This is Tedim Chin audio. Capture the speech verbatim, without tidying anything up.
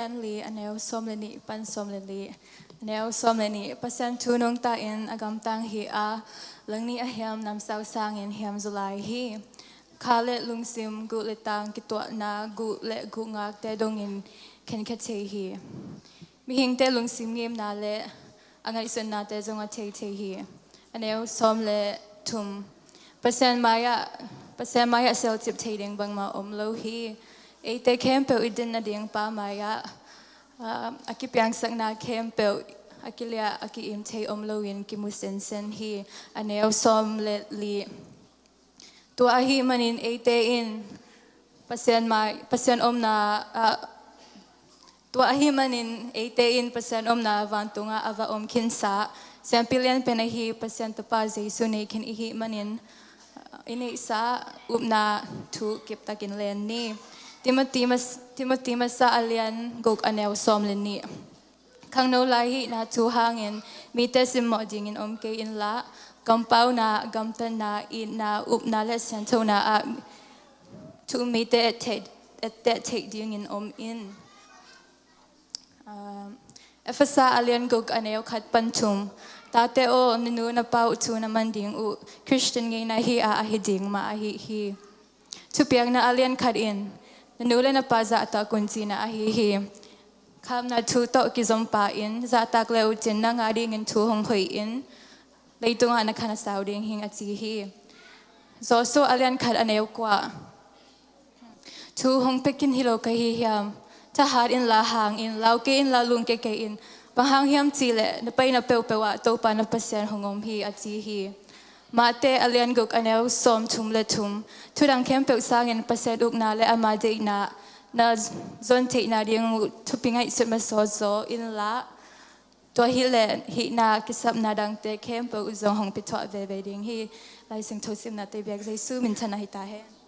Stanley, a neu sawm le nih pan sawm le li. A neu sawm le nih, Pasian thu nungta in a gamtang hi a, langnih a hiam namsau sangin hiam zulai hi. Kha le lungsim, guh le tang kituahna, guh le guh ngakte dongin khenkhia thei hi. Mihingte lungsim ngimna le a ngaihsutnate zong a thei thei hi. A neu sawm le thum, Pasian mai-ah, Pasian mai-ah selcip thei ding bangmah om lo hi. Eite khempeuh i din nading pa mai-ah, ah, a kipiangsakna khempeuh a kiliah a ki-im thei om loin kimu sensen hi. A neu sawm le li, tua ahih manin eite in Pasian mai, Pasian omna, ah, tua ahih manin eite in Pasian omna vantungah a va om khinsa siampi lianpen ahi Pasian Tapa Jesu nei khin i hih manin, ah, i neihsa upna thu kiptakin len ni. Timothy mas-, Timothy masa a lian guk a neu sawm le nih. Khangno lai hihna thu hangin mite simmawh dingin om kei inla, kampauna, gamtatna, itna, upna le sianthona ah thu mite etteh, etteh theih dingin om in. Ah, Efesa a lian guk a neu khat pan thum. Tate aw, na nu na pa uh thu na man ding uh Khristian ngeina hi a, ahi ding mah ahi hi. Thupiakna a lian khat in, na nu le na pa zahtak un cihna ahi hi. Khapna thu tawh kizom pa in, zahtak le uh cin nang a dingin thu hong hoih in, leitungah na khan a sau ding hing a ci hi. Joshua a lian khat a neu kua. Thu hong pia khin hi lo ka hi hiam? Thahat inla hang in, lau kei inla lungkia kei in. Bang hang hiam cih leh na paina peuhpeuh ah Topa na Pasian hong om hi a ci hi. Mate a lian guk a neu sawm thum le thum. Thudang khempeuh sangin Pasian ukna le ama deihna na zon theihna ding uh thupi ngaihsut masazaw inla, tua hileh hihna kisapna dangte khempeuh uh zong hong pithuah veve ding hi. Lai Siangtho simnate biak Jesu minthanna hi ta hen.